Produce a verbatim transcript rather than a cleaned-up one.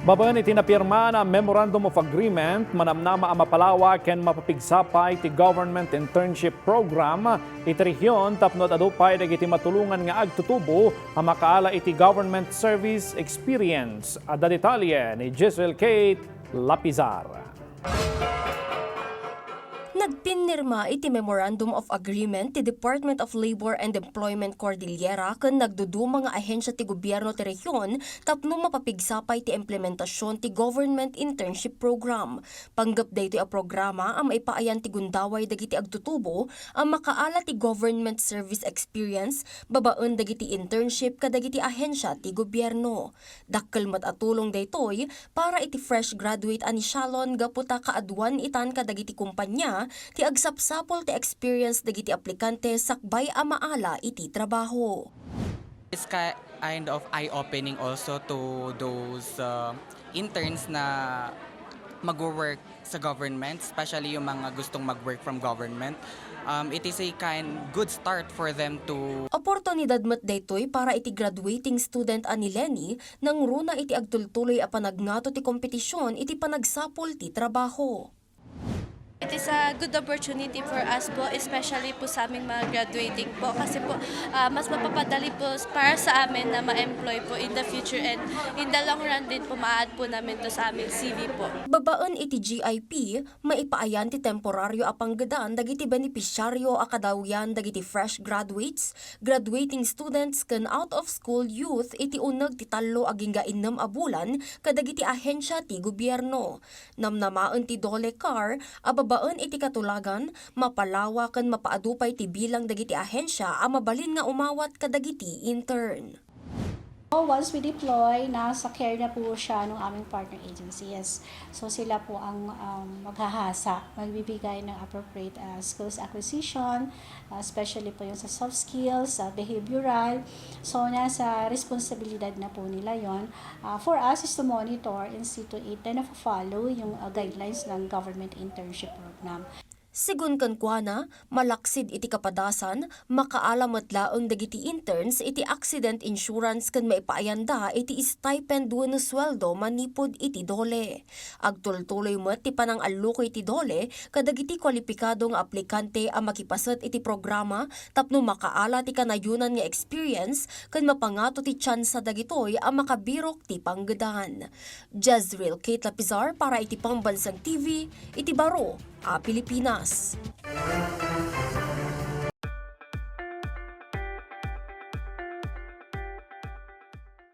Babaen iti napirma a Memorandum of Agreement, manamnama a mapalawa ken mapapigsapay ti Government Internship Program iti rehiyon tapno ad-adu pay dagiti matulongan nga agtutubo a makaala iti government service experience. Adda detalye ni Giselle Kate Lapizar. Nagpinirma iti Memorandum of Agreement ti Department of Labor and Employment Cordillera ken nagduduma nga ahensya ti gobierno ti rehiyon tapno mapapigsapay ti implementasion ti Government Internship Program. Panggep daytoy a programa a maipaayan ti gundaway dagiti agtutubo a makaala ti government service experience babaen dagiti internship kadagiti ahensya ti gobierno. Dakkel met a tulong daytoy para iti fresh graduate a ni Shalon gapu ta kaaduan itan kadagiti kumpanya ti agsapsapul ti experience dagiti aplikante sakbay a maala iti trabaho. It's kind of eye-opening also to those uh, interns na mag-work sa government, especially yung mga gustong mag-work from government. Um, it is a kind good start for them to Oportunidad met daytoy para iti graduating student a ni Lenny nangruna iti agtultuloy a panagngato ti kompetisyon iti panagsapul ti trabaho. It is a good opportunity for us po, especially po sa aming mga graduating po. Kasi po, ah, mas mapapadali po para sa amin na ma-employ po in the future and in the long run din po ma-add po namin to sa aming C V po. Babaen iti G I P, maipaayan ti temporaryo a panggedan dagiti benepisyaryo a kadawyan dagiti fresh graduates, graduating students ken out-of-school youth iti uneg ti tallo agingga innem a bulan kadagiti ahensya ti gobierno. Namnamaen ti DOLE CAR a babaen iti katulagan, mapalawa ken mapaadu pay ti bilang dagiti ahensya a mabalin nga umawat kadagiti intern. Once we deploy, nasa care na po siya ng aming partner agencies. So sila po ang um, maghahasa, magbibigay ng appropriate uh, skills acquisition, uh, especially po yung sa soft skills, sa behavioral. So nasa responsibilidad na po nila yon. Uh, for us is to monitor and see to it na follow yung uh, guidelines ng government internship program. Sigun kenkuana, malaksid iti kapadasan, makaala met laeng dagiti interns iti accident insurance ken maipaayanda iti stipend wenno sueldo manipud iti DOLE. Agtultuloy met ti panangallukoy ti DOLE kadagiti kualipikado nga aplikante a makipaset iti programa tapno makaala ti kanayonan nga experience ken mapangato ti tsansa dagitoy a makabirok ti panggedan. Jezreel Kate Lapizar para iti Pambansang T V iti baro a Pilipinas.